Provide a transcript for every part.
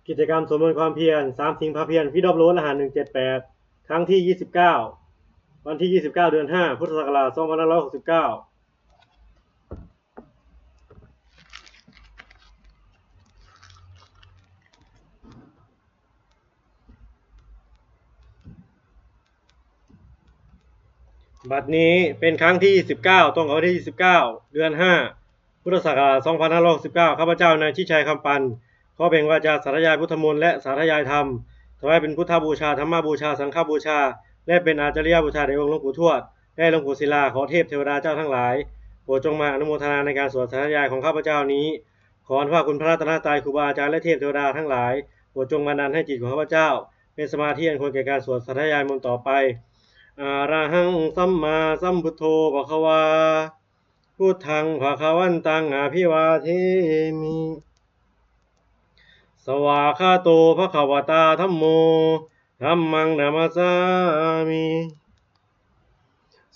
ກິດຈະກຳສວດມົນຄວາມພຽນ ສາມສິງພະພຽນ ຟຣີດອບໂຫຼດ ລະຫັດ ໜຶ່ງເຈັດແປດ ຄັ້ງທີ ຊາວເກົ້າ ວັນທີ ຊາວເກົ້າ ເດືອນ ຫ້າ ພຸດທະສັກກະລາດ ສອງພັນຫ້າຮ້ອຍຫົກສິບເກົ້າ. ບັດນີ້ເປັນຄັ້ງທີ ຊາວເກົ້າ ຕຣົງກັບວັນທີ ຊາວເກົ້າ ເດືອນ ຫ້າ ພຸດທະສັກກະລາດ ສອງພັນຫ້າຮ້ອຍຫົກສິບເກົ້າ ຂ້າພະເຈົ້າ ນາຍຊິດໄຊ ຄຳປັນ ຂໍເປັ່ງວາຈາສາທະຍາຍພຸດທະມົນ ແລະ ສາທະຍາຍທຳ ຖວາຍເປັນພຸດທະບູຊາ, ທຳມະບູຊາ, ສັງຄະບູຊາ ແລະ ເປັນອາຈະລິຍະບູຊາແດ່ອົງຫຼວງປູ່ທວດ ແລະ ຫຼວງປູ່ສິລາ. ຂໍເທບເທວະດາເຈົ້າທັງຫຼາຍ ໂປດຈົ່ງມາອະນຸໂມທະນາໃນການສວດສາທະຍາຍຂອງຂ້າພະເຈົ້ານີ້. ຂໍອານຸພາບຄຸນພະລັດຕະນະໄຕ, ຄູບາອາຈານ ແລະ ເທບເທວະດາທັງຫຼາຍ ໂປດຈົ່ງບັນດານໃຫ້ຈິດຂອງຂ້າພະເຈົ້າ ເປັນສະມາທິອັນຄວນແກ່ການສວດສາທະຍາຍມົນຕໍ່ໄປ. ອະລະຫັງ ສຳມາສຳພຸດໂທ ພະຄະວາ. ພຸດທັງ ພະຄະວັນຕັງ ອະພິວາເທມິ. ສະວາຄາໂຕ ພະຄະວະຕາ ທຳໂມ. ທຳມັງ ນະມັດສາມິ.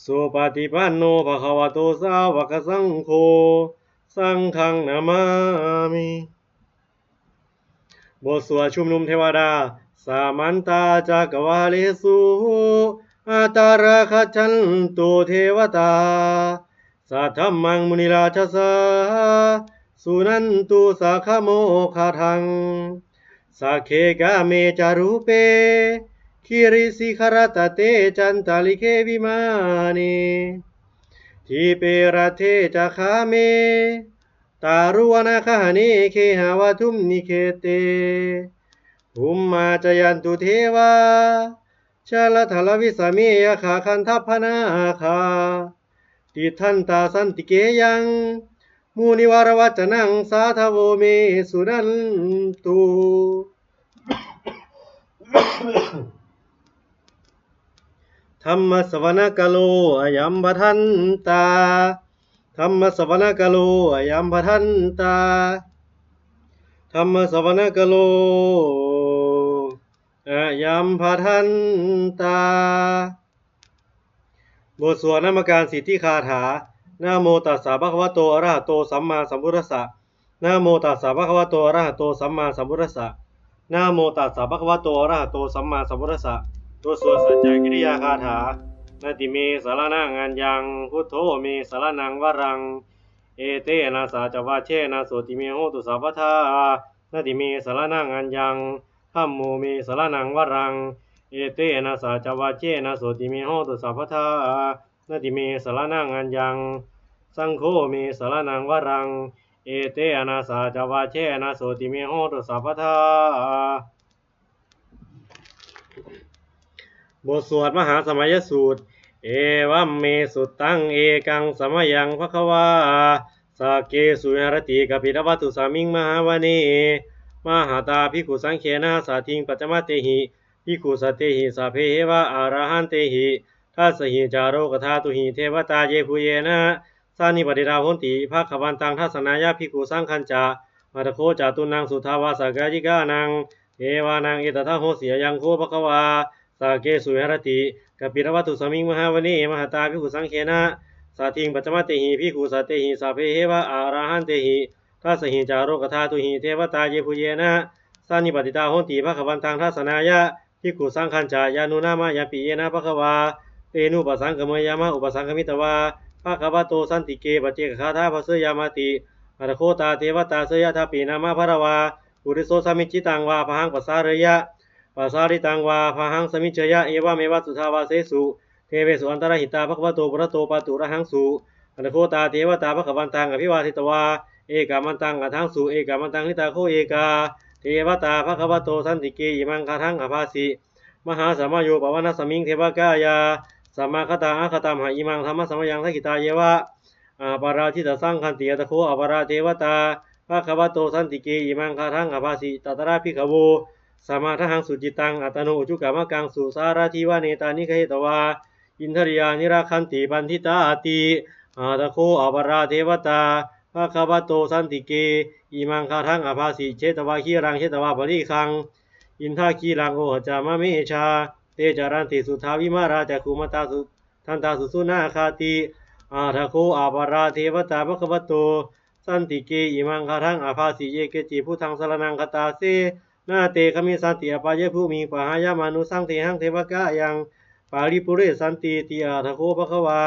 ສຸປະຕິປັນໂນ ພະຄະວະໂຕ ສາວະກະສັງໂຄ. ສັງຄັງ ນະມາມິ. ບົດສວດຊຸມນຸມເທວະດາ. ສະມັນຕາຈັກກະວາເລສຸ ອັດຕາລະຄັດທັນຕຸ ເທວະຕາ ສັດທັມມັງ ມຸນີລາຊະສາ ສຸນັນຕຸ ສັກຂະໂມຄະທັງ. ສັກເຂກາເມ ຈາຣູເປ ກິຣິສິຂະລະຕະເຕ ຈັນຕະລິເຂ ວິມາເນ ດີເປ ລັດເທ ຈະຄາເມ ຕາລຸວະນະຄະຫະເນ ເຄຫະວັດຖຸມນິເຂເຕ ພູມມາຈະຍັນຕຸ ເທວາ ຈະລະທະລະວິສະເມ ຍັກຂະຄັນທັບພະນາຄາ ຕິດທັນຕາສັນຕິເກ ຍັງ ມຸນີວະລະວັດຈະນັງ ສາທະໂວເມ ສຸນັນຕຸ. ທຳມະສະວະນະກາໂລ ອາຍັມພະທັນຕາ. ທຳມະສະວະນະກາໂລ ອາຍັມພະທັນຕາ. ທຳມະສະວະນະກາໂລ ອາຍັມພະທັນຕາ. ບົດສວດນະມະການສິດທິຄາຖາ. ນະໂມຕັດສະ ພະຄະວະໂຕ ອະລະຫະໂຕ ສຳມາສຳພຸດທັດສະ. ນະໂມຕັດສະ ພະຄະວະໂຕ ອະລະຫະໂຕ ສຳມາສຳພຸດທັດສະ. ນະໂມຕັດສະ ພະຄະວະໂຕ ອະລະຫະໂຕ ສຳມາສຳພຸດທັດສະ. ບົດສວດສັດຈະກິລິຍາຄາຖາ. ນະຕິເມ ສະລະນະງ ອັນຍັງ ພຸດໂທເມ ສະລະນະງ ວະລັງ ເອເຕນະ ສະຈະວັດເຊນະ ໂສຕິເມ ໂຫຕຸ ສັບພະທາ. ນະຕິເມ ສະລະນະງ ອັນຍັງ ທຳໂມເມ ສະລະນະງ ວະລັງ ເອເຕນະ ສະຈະວັດເຊນະ ໂສຕິເມ ໂຫຕຸ ສັບພະທາ. ນະຕິເມ ສະລະນະງ ອັນຍັງ ສັງໂຄເມ ສະລະນະງ ວະລັງ ເອເຕນະ ສະຈະວັດເຊນະ ໂສຕິເມ ໂຫຕຸ ສັບພະທາ. ບົດສວດມະຫາສະໄໝຍະສູດ. ເອວັມເມສຸດຕັງ ເອກັງສະມະຍັງ ພະຄະວາ ສັກເກສຸ ວິຫະຣະຕິ ກະປິລະວັດຖຸສະມິງ ມະຫາວະເນ ມະຫະຕາ ພິກຂຸສັງເຄນະ ສະທິງ ປັນຈະມະເຕຫິ ພິກຂຸສັດເຕຫິ ສະເພເຫວະ ອະລະຫັນເຕຫິ ທັດສະຫິ ຈາໂລກະທາຕຸຫິ ເທວະຕາ ເຢພູເຢນະ ສັນນິປະຕິດາ ໂຫນຕິ ພະຄະວັນຕັງ ທັດສະນາຍະ ພິກຂຸສັງຄັນຈະ ອັດຖະໂຄ ຈະຕຸນນັງ ສຸດທາວາສະກາຍິການັງ ເທວານັງ ເອຕະທະໂຫສີ ອະຍັງໂຄ ພະຄະວາ ສັກເກສຸ ວິຫະຣະຕິ ກະປິລະວັດຖຸສະມິງ ມະຫາວະເນ ມະຫະຕາ ພິກຂຸສັງເຄນະ ສະທິງ ປັນຈະມະເຕຫິ ພິກຂຸສັດເຕຫິ ສະເພເຫວະ ອະລະຫັນເຕຫິ ທັດສະຫິ ຈາໂລກະທາຕຸຫິ ເທວະຕາ ເຢພູເຢນະ ສັນນິປະຕິດາ ໂຫນຕິ ພະຄະວັນຕັງ ທັດສະນາຍະ ພິກຂຸສັງຄັນຈະ ຍານຸນາມະ ຍຳປິເຍນະ ພະຄະວາ ເຕນຸປະສັງກະເມຍາມະ ອຸປະສັງກະມິດຕະວາ ພະຄະວະໂຕ ສັນຕິເກ ປັດເຈກະຄາຖາ ພະເຊຍາມາຕິ ອັດຖະໂຄ ຕາເທວະຕາ ເຊຍະທາປິນາມະ ພະລະວາ ປຸລິໂສ ສະມິດຈິຕັງວາ ພະຫັງປະສາເຣຍະ ປະສາລິຕັງວາ ພະຫັງສະມິດຈະຍະ ເອວະເມວະ ສຸທາວາເສສຸ ເທເວສຸ ອັນຕະລະຫິຕາ ພະຄະວະໂຕ ປຸຣະໂຕ ປະຕູຣະຫັງສຸ ອັດຖະໂຄ ຕາເທວະຕາ ພະຄະວັນຕັງ ອະພິວາເທຕະວາ ເອກະມັນຕັງ ອັດທັງສຸ ເອກະມັນຕັງ ນິຕາໂຄ ເອກາ ເທວະຕາ ພະຄະວະໂຕ ສັນຕິເກ ອິມັງຄາຖັງ ອະພາສີ ມະຫາສະມະໂຍ ປະວະນາສະມິງ ເທວະກາຍາ ສະມາຄະຕາ ອາຄະຕາມະ ອິມັງທຳມະສະມະຍັງ ສັກຂິຕາເຍວະ ອາປາຣາທິຕາສັງຄັນຕິ ອັດຖະໂຄ ອາປາຣາເທວະຕາ ພະຄະວະໂຕ ສັນຕິເກ ອິມັງຄາຖັງ ອະພາສີ ຕະຕະລະພິກຂະໂວ ສະມາທະຫັງສຸຈິດຕັງ ອັດຕະໂນ ອຸຈຸກຳມະກັງ ສຸສາລະທິວາ ເນຕານິກະເຫຕະວາ ອິນທະລິຍານິລັກຂັນຕິ ປັນທິຕາອາຕິ ອັດຖະໂຄ ອາປາຣາເທວະຕາ ພະຄະວະໂຕ ສັນຕິເກ ອິມັງຄາຖັງ ອະພາສີ ເຊຕະວາຄີລັງ ເຊຕະວາປະລິຄັງ ອິນທະຄີລັງ ໂອຫະຈາມະເມຊາ ເຕຈະລັນຕິ ສຸທາວິມະລາ ຈັກຂຸມະຕາ ສຸທັນຕາ ສຸສຸນາຄາຕິ ອັດຖະໂຄ ອາປາຣາເທວະຕາ ພະຄະວະໂຕ ສັນຕິເກ ອິມັງຄາຖັງ ອະພາສີ ເຍເກຈິ ພຸດທັງສະລະນັງ ຄັດຕາເສ ນາເຕຄະມິສັນຕິອະປາເຍພູມິ ປະຫາຍະມານຸສັງເທຫັງ ເທວະກະຍັງ ປາລິປຸເຣສັນຕິ ຕິອາທະໂຂ ພະຄະວາ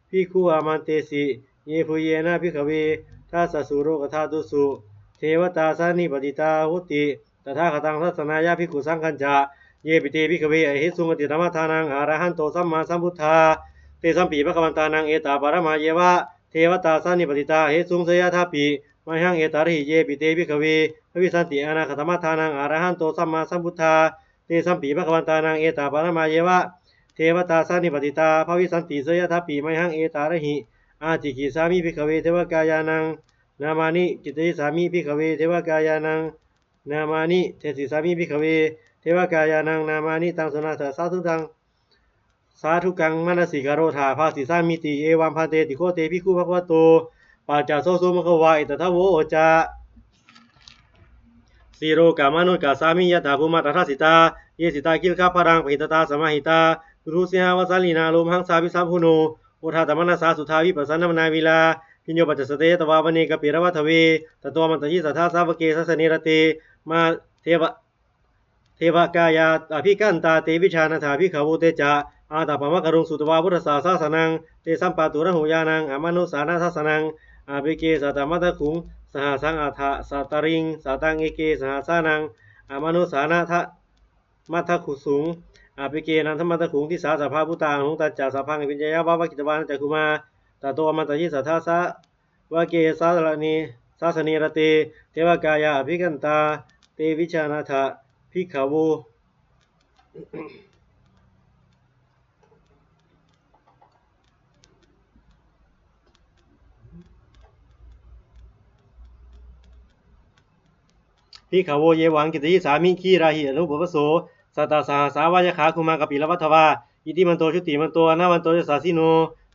ພິກຂຸ ອາມັນເຕສິ ເຍພູເຍນະ ພິກຂະເວ ທັດສະສຸໂລກະທາຕຸສຸ ເທວະຕາ ສັນນິປະຕິຕາ ໂຫຕິ ຕະຖາຄະຕັງ ທັດສະນາຍະ ພິກຂຸ ສັງຄັນຈະ ເຍປິເຕ ພິກຂະເວ ອະເຫສຸງ ອະຕິຕະມະທານັງ ອະລະຫັນໂຕ ສຳມາສຳພຸດທາ ເຕສັມປິ ພະຄະວັນຕານັງ ເອຕາ ປະຣະມາ ເຍວະ ເທວະຕາ ສັນນິປະຕິຕາ ອະເຫສຸງ ເສຍທາປິ ມະຫັງ ເອຕາຣະຫິ ເຍປິເຕ ພິກຂະເວ ພະວິສັນຕິ ອະນາຄະຕະມະທານັງ ອະລະຫັນໂຕ ສຳມາສຳພຸດທາ ເຕສັມປິ ພະຄະວັນຕານັງ ເອຕາ ປະຣະມາ ເຍວະ ເທວະຕາ ສັນນິປະຕິຕາ ພະວິສັນຕິ ເສຍທາປິ ມະຫັງ ເອຕາຣະຫິ ອາຕິກິສາມິ ພິກຂະເວ ເທວະກາຍານັງ ນາມານິ ກິດສະສິສາມິ ພິກຂະເວ ເທວະກາຍານັງ ນາມານິ ເດສິສາມິ ພິກຂະເວ ເທວະກາຍານັງ ນາມານິ ຕັງ ສຸນະຖະ ສາທຸທັງ ສາທຸກັງ ມະນະສິກາໂຣທາ ພາສິສາມິຕິ ເອວັງ ພັນເຕ ຕິໂຄ ເຕ ພິກຂຸ ພະຄະວະໂຕ ປັດຈະໂຊ ສຸ ພະຄະວາ ເອຕະທະ ໂວ ໂອຈະ ສິໂລກາມະນຸດກາສາມິ ຍະຖາພູມະຕະທະສິຕາ ເຍສິຕາກິລະຄະພະລັງ ປະຫິດຕະຕາ ສະມາຫິຕາ ປຸຖຸເສຫະວະສາລີນາ ໂລມະຫັງສາພິສຳພຸໂນ ໂອທາຕະມະນະສາ ສຸທາວິປັດສະນະມະນາວີລາ ພິນໂຍປັດຈະສະເຕ ຍະຕະວາ ວະເນ ກະປິລະວັດທະເວ ຕະໂຕ ອະມັນຕະຍິດສະທາ ສາວະເກ ສາສະເນ ຣະເຕ ມາ ເທວະ ເທວະກາຍາ ອະພິກະນຕາ ເຕ ວິຊານາຖາ ພິກຂະໂວ ເຕ ຈະ ອາຕາປະມະກະລຸງ ສຸຕະວາ ພຸດທະສາສະສະນັງ ເຕສັມປາຕຸລະຫູຍານັງ ອະມະນຸສານະທັດສະນັງ ອາເປເກ ສະຕະມັດທະຂຸງ ສະຫັດສັງ ອາທະສະຕະລິງ ສະຕັງ ເອເກ ສະຫັດສານັງ ອະມະນຸສານະທະ ມັດທະຂຸສຸງ ອາເປເກ ນັນທະມັດທະຂຸງ ທິສາ ສະພາພຸດທາ ອະຫົງ ຕັນຈະ ສະພັງ ອະພິນຍາຍາ ວາວະກິດຕະວາ ນັນຈະຄຸມາ ຕະໂຕ ອະມັນຕະຍິດສະທາ ສາວະເກ ສາສະເນ ສາສະເນ ຣະເຕ ເທວະກາຍາ ອະພິກະນຕາ ເຕ ວິຊານາຖາ ພິກຂະໂວ ພິກຂະໂວ ເຍວັງ ກິດສະສິສາມິ ຄີລາຫິ ອະນຸປະປະໂສ ສັດຕະສະຫັດສາວາ ຍະຂາຄຸມາ ກະປິລະວັດທະວາ ອິດທິມັນໂຕ ຊຸຕິມັນໂຕ ອານາວັນໂຕ ຢະສາສິໂນ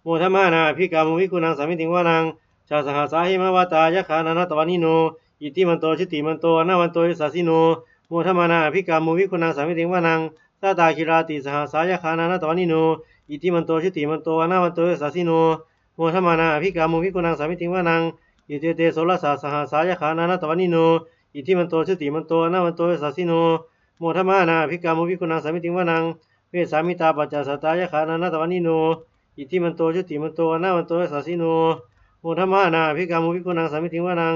ໂມທະມານາ ອະພິກຂະມຸງ ພິກຂຸນັງ ສາມິຕິງ ວະນັງ ຊາສະຫັດສາ ເຫມະວະຕາ ຍະຂານານະຕະວະນິໂນ ອິດທິມັນໂຕ ຊຸຕິມັນໂຕ ອານາວັນໂຕ ຢະສາສິໂນ ໂມທະມານາ ອະພິກຂະມຸງ ພິກຂຸນັງ ສາມິຕິງ ວະນັງ ຊາຕາຄີລາຕິ ສະຫັດສາ ຍະຂານານະຕະວະນິໂນ ອິດທິມັນໂຕ ຊຸຕິມັນໂຕ ອານາວັນໂຕ ຢະສາສິໂນ ໂມທະມານາ ອະພິກຂະມຸງ ພິກຂຸນັງ ສາມິຕິງ ວະນັງ ອິເຕເຕ ໂສລະສາ ສະຫັດສາ ຍະຂານານະຕະວະນິໂນ ອິດທິມັນໂຕ ຊຸຕິມັນໂຕ ອານາວັນໂຕ ຢະສາສິໂນ ໂມທະມານາ ອະພິກຂະມຸງ ພິກຂຸນັງ ສາມິຕິງ ວະນັງ ເວສາມິຕາ ປັນຈະສັດຕາ ຍະຂານານະຕະວະນິໂນ ອິດທິມັນໂຕ ຊຸຕິມັນໂຕ ອານາວັນໂຕ ຢະສາສິໂນ ໂມທະມານາ ອະພິກຂະມຸງ ພິກຂຸນັງ ສາມິຕິງ ວະນັງ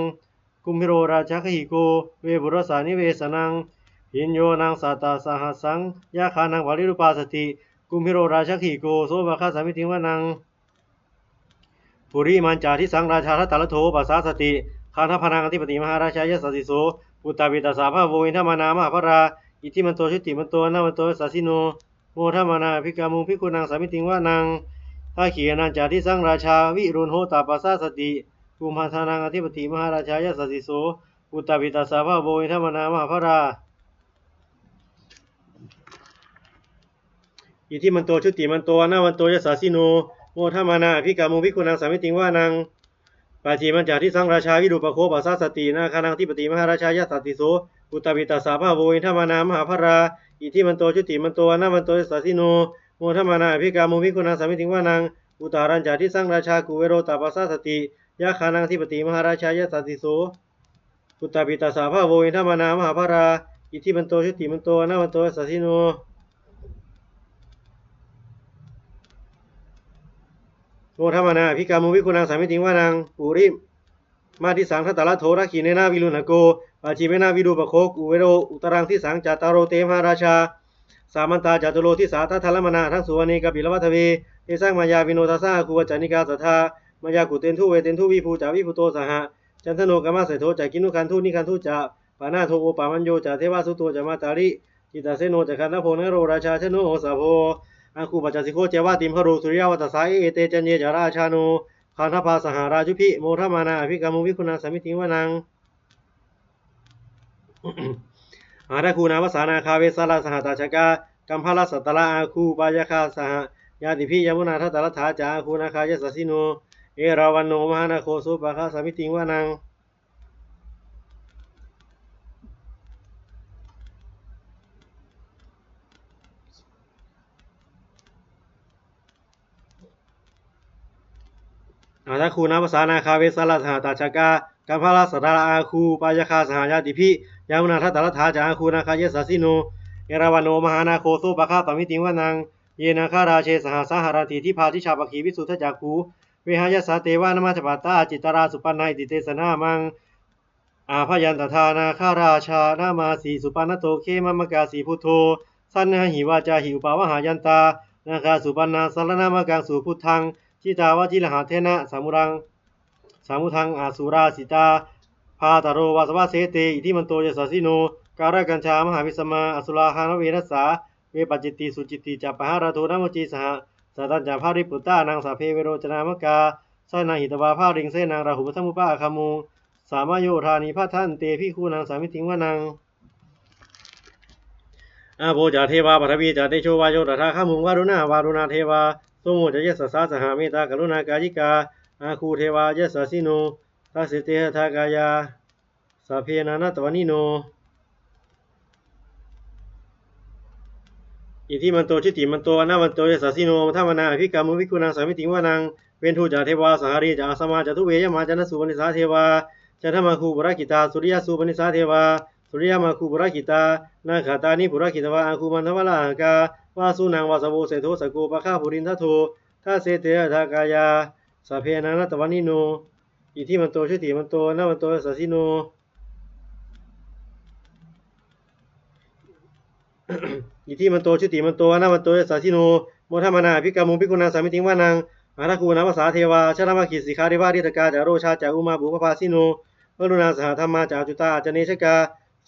ກຸມພິໂຣ ຣາຊະຄະຫິໂກ ເວປຸຣະສາ ນິເວສະນັງ ພິນໂຍນັງ ສັດຕະສະຫັດສັງ ຍະຂານັງ ປະລິຣູປາສະຕິ ກຸມພິໂຣ ຣາຊະຄະຫິໂກ ໂສພະຄະ ສາມິຕິງ ວະນັງ ປຸລິມັນຈາທິສັງ ຣາຊາທັດຕະລະໂທ ປະສາສະຕິ ຄັນທະພະນັງ ອະທິປະຕິ ມະຫາລາຊາ ຍະສາສິໂສ ປຸດຕາປິຕາສາ ພະວະໂວ ອິນທະມານາ ມະຫາພະລາ ອິດທິມັນໂຕ ຊຸຕິມັນໂຕ ອານາວັນໂຕ ຍະສາສິໂນ ໂມທະມານາ ອະພິກຂະມຸງ ພິກຂຸນັງ ສາມິຕິງ ວະນັງ ທັກຂິຍະນັນຈາທິສັງ ຣາຊາ ວິລຸນໂຫຕາ ປະສາສະຕິ ກຸມພະທານັງ ອະທິປະຕິ ມະຫາລາຊາ ຍະສາສິໂສ ປຸດຕາປິຕາສາ ພະວະໂວ ອິນທະມານາ ມະຫາພະລາ ອິດທິມັນໂຕ ຊຸຕິມັນໂຕ ອານາວັນໂຕ ຍະສາສິໂນ ໂມທະມານາ ອະພິກຂະມຸງ ພິກຂຸນັງ ສາມິຕິງ ວະນັງ ປັດຖິມັນຈາທິສັງ ຣາຊາ ວິຣູປະໂຄ ປະສາສະຕິ ນາຄານັງ ອະທິປະຕິ ມະຫາລາຊາ ຍະສາສິໂສ ປຸດຕາປິຕາສາ ພະວະໂວ ອິນທະມານາ ມະຫາພະລາ ອິດທິມັນໂຕ ຊຸຕິມັນໂຕ ອານາວັນໂຕ ຍະສາສິໂນ ໂມທະມານາ ອະພິກຂະມຸງ ພິກຂຸນັງ ສາມິຕິງ ວະນັງ ອຸຕາຣັນຈາທິສັງ ຣາຊາ ກຸເວໂຣຕາປະສາສະຕິ ຍະຄານັງ ອະທິປະຕິ ມະຫາລາຊາ ຍະສາສິໂສ ປຸດຕາປິຕາສາ ພະວະໂວ ອິນທະມານາ ມະຫາພະລາ ອິດທິມັນໂຕ ຊຸຕິມັນໂຕ ອານາວັນໂຕ ຍະສາສິໂນ ໂມທະມານາ ອະພິກຂະມຸງ ພິກຂຸນັງ ສາມິຕິງ ວະນັງ ປຸລິມາທິສັງ ທັດຕະລະໂທ ທັກຂິເນນະ ວິລຸນນະໂກ ປັດຖິເມນະ ວິຣູປະໂຄ ກຸເວໂຣ ອຸຕະຣັງທິສັງ ຈາຕາໂຣ ເຕ ມະຫາລາຊາ ສາມັນຕາ ຈະຕຸໂລທິສາ ທັດທະລະມະນາ ອະທັງສຸ ວະເນ ກະປິລະວັດທະເວ ເຕສັງ ມາຍາວິໂນ ທັດສະ ອາຄູ ວັດຈະນິກາ ສັດທະ ມາຍາ ກຸເຕນທຸ ເວເຕນທຸ ວິພູ ຈາ ວິພູໂຕ ສະຫະ ຈັນທະໂນ ກາມະເສໂທ ຈາ ກິນນຸຄັນທຸ ນິຄັນທຸ ຈາ ປານາໂທ ໂອປາມັນໂຍ ຈາ ເທວະ ສຸໂຕ ຈາ ມາຕາລິ ຈິດຕາເສໂນ ຈາ ຄັນທະໂພ ນະໂຣ ຣາຊາ ຊະໂນ ໂອສະໂພ ອາຄູ ປັດຈະສິໂຄ ເຈວະ ຕິມພະໂຣ ສຸລິຍະວັດຕະສາ ເອ ເອ ເຕ ຈັນເຍ ຈາ ຣາຊາໂນ ຄັນທະພາ ສະຫະ ຣາຈຸພິ ໂມທະມານາ ອະພິກຂະມຸງ ພິກຂຸນັງ ສາມິຕິງ ວະນັງ ອາທະຄູ ນາວະສາ ນາຄາ ເວສາລາ ສະຫະ ຕາຊະກາ ກັມພະລະ ສັດຕະລະ ອາຄູ ປາຍາຄາ ສະຫະ ຍາຕິພິ ຍະມຸນາ ທັດຕະລະຖາ ຈາ ອາຄູ ນາຄາ ຍະສາສິໂນ ເອຣາວັນໂນ ມະຫານາໂຄ ໂສປະຄະ ສາມິຕິງ ວະນັງ ອາທະຄູ ນາວະສາ ນາຄາ ເວສາລາ ສະຫະ ຕາຊະກາ ກັມພະລະ ສັດຕະລະ ອາຄູ ປາຍາຄາ ສະຫະ ຍາຕິພິ ຍາມຸນາທັດຕະລັດຖາ ຈາອາຄູນາຄາ ຍະສະສິໂນ ເອຣາວັນໂນ ມະຫານາໂຄ ໂສປະຄະ ສາມິຕິງວະນັງ ເຍນາຄາຣາເຊ ສະຫັດສາຫະລັນຕິ ທິພາທິຊາ ປະຄີວິສຸດທະຈັກຂຸ ເວຫະຍັດສາ ເຕວານະມັດຈະປະຕາ ຈິດຕະລາສຸປັນນາ ອິຕິເຕສະນາມັງ ອາພະຍັນຕະທານາຄາຣາຊານາມາສີ ສຸປັນນະໂຕ ເຂມະມະກາສີ ພຸດໂທ ສັນນະຫິວາຈາຫິ ອຸປະວະຫາຍັນຕາ ນາຄາສຸປັນນາ ສະລະນະມະກັງສຸ ພຸດທັງ ຈິຕາວະຈິລະຫັດເຖນະ ສະມຸລັງ ສະມຸທັງ ອະສຸຣາສິຕາ ພາຕະໂລ ວາສະວະເສເຕ ອິທິມັນໂຕ ຍະສະສິໂນ ກາລະກັນຊາ ມະຫາວິສະມາ ອະສຸລາຫານະເວນັດສາ ເວປະຈິດຕິ ສຸຈິດຕິ ຈະປະຫາລະໂທ ນະໂມຈິ ສະຫະ ສະຕັນຈະ ພະລິປຸດຕານັງ ສະເພ ເວໂຣຈະນາມະກາ ສະນະຫິຕະວາ ພະລິງເສນັງ ລາຫຸປະທະມຸປະອາຄາມຸງ ສາມະໂຍທານິ ພັດທັນເຕ ພິກຂຸນັງ ສາມິຕິງວະນັງ ອາໂປຈະເທວາ ປະຖະວີຈະເຕໂຊວາໂຍ ຕະຖາຄະມຸງ ວາລຸນາ ວາລຸນາເທວາ ໂສໂມຈະ ຍະສະສາ ສະຫະເມດຕາ ກະລຸນາກາຍິກາ ອາຄູເທວາ ຍະສະສິໂນ ທັດເສເຕ ຫະຖາກາຍາ ສະເພນານັດຕະວະນິໂນ ອິທິມັນໂຕ ຈຸຕິມັນໂຕ ວະນະວັນໂຕ ຍະສະສິໂນ ໂມທະມະນາ ອະພິກາມຸງ ພິກຂຸນັງ ສາມິຕິງວະນັງ ເວນທຸຈະເທວາ ສະຫະຣີຈະ ອາສະມາຈະ ທຸເວຍະມາຈະ ນະສຸປະນິສາເທວາ ຈັນທະມາຄູ ປຸລະກິຕາ ສຸລິຍະສຸປະນິສາເທວາ ສຸລິຍະມາຄູ ປຸລະກິຕາ ນາຄະຕານິ ປຸລະກິຕະວາ ອາຄູ ມັນທະວະລາຫະກາ ວາສຸນັງ ວາສະໂວ ເສໂທ ສະໂກ ປະຄາ ປຸລິນທະໂທ ທັດເສເຕ ຫະຖາກາຍາ ສະເພນານັດຕະວະນິໂນ ອິທິມັນໂຕ ຈຸຕິມັນໂຕ ວະນະວັນໂຕ ຍະສະສິໂນ ອິທິມັນໂຕ ຈຸຕິມັນໂຕ ວະນະວັນໂຕ ຍະສະສິໂນ ໂມທະມະນາ ອະພິກາມຸງ ພິກຂຸນັງ ສາມິຕິງວະນັງ ອາທັກຂຸນາວະສາເທວາ ຊະລະມະຄີ ສິກຂາເດວາ ລິດຖະກາ ຈາໂຣຊາ ຈາອຸມາ ບຸບພະພາສິໂນ ວະລຸນາ ສະຫະທຳມາ ຈາອາຈຸຕາ ອາຈະເນຊະກາ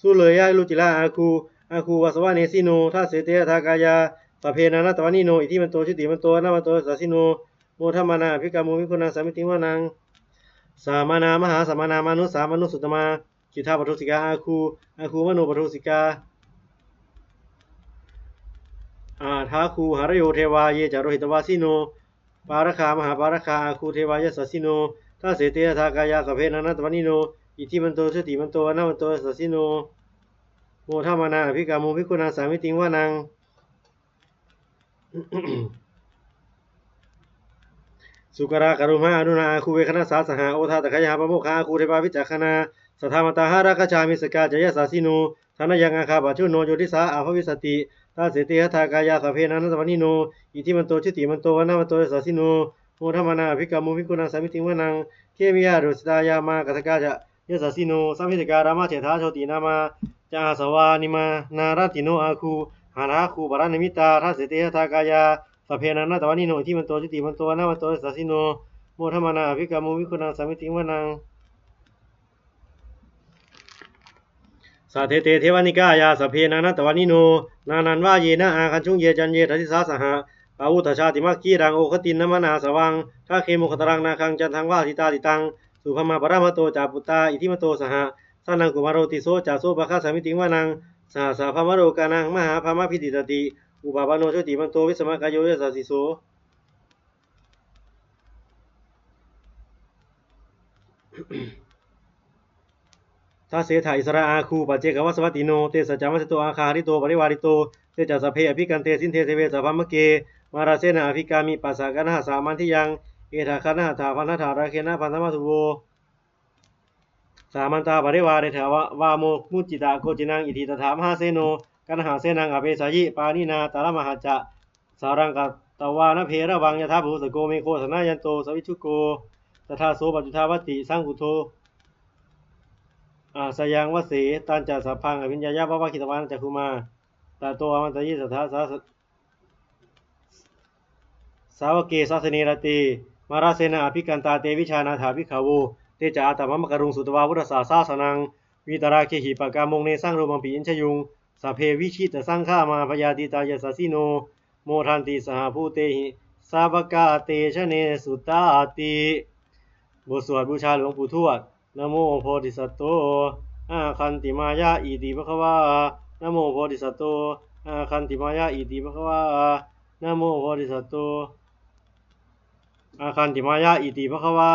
ສຸເລຍະ ລຸຈິລາ ອາຄູ ອາຄູ ວາສະວະເນສິໂນ ທັດເສເຕ ຫະຖາກາຍາ ສະເພນານັດຕະວະນິໂນ ອິທິມັນໂຕ ຈຸຕິມັນໂຕ ວະນະວັນໂຕ ຍະສະສິໂນ ໂມທະມະນາ ອະພິກາມຸງ ພິກຂຸນັງ ສາມິຕິງວະນັງ ສາມະນາ ມະຫາສະມະນາ ມະນຸດສາ ມະນຸດສຸດຕະມາ ກິດທາປະໂທສິກາ ອາຄູ ອາຄູ ມະໂນປະໂທສິກາ ອາທາຄູ ຫະລະໂຍ ເທວາ ເຍຈະໂລຫິດຕະວາສິໂນ ປາລະຄາ ມະຫາປາລະຄາ ອາຄູ ເທວາ ຍະສະສິໂນ ທັດເສເຕ ຫະຖາກາຍາ ສະເພນານັດຕະວະນິໂນ ອິທິມັນໂຕ ຈຸຕິມັນໂຕ ວະນະວັນໂຕ ຍະສະສິໂນ ໂມທະມະນາ ອະພິກາມຸງ ພິກຂຸນັງ ສາມິຕິງວະນັງ ສຸກະລາກະລຸມະ ອະລຸນາ ອາຄູ ເວຄະນະສາ ສະຫະ ໂອທາຕະຄະຍະຫະ ປະໂມຄາ ອາຄູ ເທວາ ວິຈັກຂະນາ ສັດທາມະຕາ ຫະລະກະຈາ ມິດສະກາ ຈະ ຍະສະສິໂນ ທະນະຍັງ ອາຄາ ປັດຈຸໂນ ໂຍທິສາ ອາພະວິສະຕິ ທັດເສເຕ ຫະຖາກາຍາ ສະເພນານັດຕະວະນິໂນ ອິທິມັນໂຕ ຈຸຕິມັນໂຕ ວະນະວັນໂຕ ຍະສະສິໂນ ໂມທະມະນາ ອະພິກາມຸງ ພິກຂຸນັງ ສາມິຕິງວະນັງ ເຄມິຍາ ດຸສະຕາ ຍາມາ ກັດຖະກາ ຈະ ຍະສະສິໂນ ສະມິດຕະກາ ຣາມະເສດຖາ ໂຊຕິນາມາ ຈະ ອາສະວານິມາ ນາລັນຕິໂນ ອາຄູ ຫະນາຄູ ປະລານະມິດຕາ ທັດເສເຕ ຫະຖາກາຍາ ສະເພນານັດຕະວະນິໂນ ອິທິມັນໂຕ ຈຸຕິມັນໂຕ ວະນະວັນໂຕ ຍະສະສິໂນ ໂມທະມະນາ ອະພິກາມຸງ ພິກຂຸນັງ ສາມິຕິງວະນັງ ສາເທເຕ ເທວະນິກາຍາ ສະເພນານັດຕະວະນິໂນ ນານັນວາເຍນະ ອາຄັນຊຸງ ເຍຈັນເຍທາທິສາ ສະຫະ ປະວຸດຕະຊາຕິມັກຄີລັງ ໂອຄະຕິນນະມະນາສະວັງ ທັກເຄມຸຂະຕະລັງ ນາຄັງຈັນທັງ ວາທິຕາຕິຕັງ ສຸພະມາປະລະມະໂຕ ຈາປຸດຕາ ອິທິມັນໂຕ ສະຫະ ສະນັງກຸມາໂຣ ຕິໂສ ຈະ ໂສພະຄະ ສາມິຕິງວະນັງ ສະຫັດສະພະມະໂລການັງ ມະຫາພະມະພິຕິຕາຕິ ອຸປະປະໂນ ໂຊຕິມັນໂຕ ວິສະມະກາໂຍ ຍະສະສິໂສ ທັດເສຖາ ອິດສະລະອາຄູ ປັດເຈກະວັດສະວັດຕິໂນ ເຕສະຈະມັດສະໂຕ ອາຄາຫະລິໂຕ ປະລິວາລິໂຕ ເຕຈະສະເພ ອະພິກັນເຕ ສິນເທ ເທເວ ສະພະມະເກ ມາລາເຊນະ ອະພິກາມິ ປັດສະກະນະຫະສະ ມັນທິຍັງ ເອທະຄະນະຫະຖາ ພັນທະຖາ ຣາເຄນະ ພັນທະມະທຸໂວ ສາມັນຕາ ປະລິວາເຣທະວາ ວາໂມ ມຸດຈິຕະ ໂກຈິນັງ ອິຕິຕະຖາ ມະຫາເສໂນ ກັນຫະເສນັງ ອະເປສາຍິ ປານິນາ ຕາລະມະຫະຈະ ສາລັງກະຕະວານະເພລະວັງ ຍະຖາບາຫຸສະໂກ ເມໂຄ ສະນາຍັນໂຕ ສະວິຊຸໂກ ຕະທາໂສ ປັດຈຸທາວັດຕິ ສັງຄຸດໂທ ອາສະຍັງວະເສ ຕັນຈະສະພັງ ອະວິນຍາຍາ ວະວະຄິດຕະວານະຈັກຂຸມາ ຕະໂຕອະມັນຕະຍິ ສະຖາສາ ສາວະເກ ສາສະເນ ລະເຕ ມາລາເຊນະ ອະພິກັນຕາ ເຕ ວິຊານາຖາ ພິກຂະໂວ ເຕຈະອາຕະມະມະກະລຸງ ສຸດຕະວາ ພຸດທະສາສາສະນັງ ວິຕະຣາເກຫິ ປະກາມຸງ ເນສັງໂລມັງປິ ອິນຊະຍຸງ ສະເພ ວິຊິຕະສັງຄາມາ ພະຍາຕີຕາ ຍະສະສິໂນ ໂມທັນຕິ ສະຫະພູເຕຫິ ສາວະກາ ເຕຊະເນ ສຸຕາຕິ ບົດສວດບູຊາຫຼວງປູ່ທວດ ນະໂມໂພທິສັດໂຕ ອາຄັນຕິມາຍະ ອິຕິພະຄະວາ ນະໂມໂພທິສັດໂຕ ອາຄັນຕິມາຍະ ອິຕິພະຄະວາ ນະໂມໂພທິສັດໂຕ ອາຄັນຕິມາຍະ ອິຕິພະຄະວາ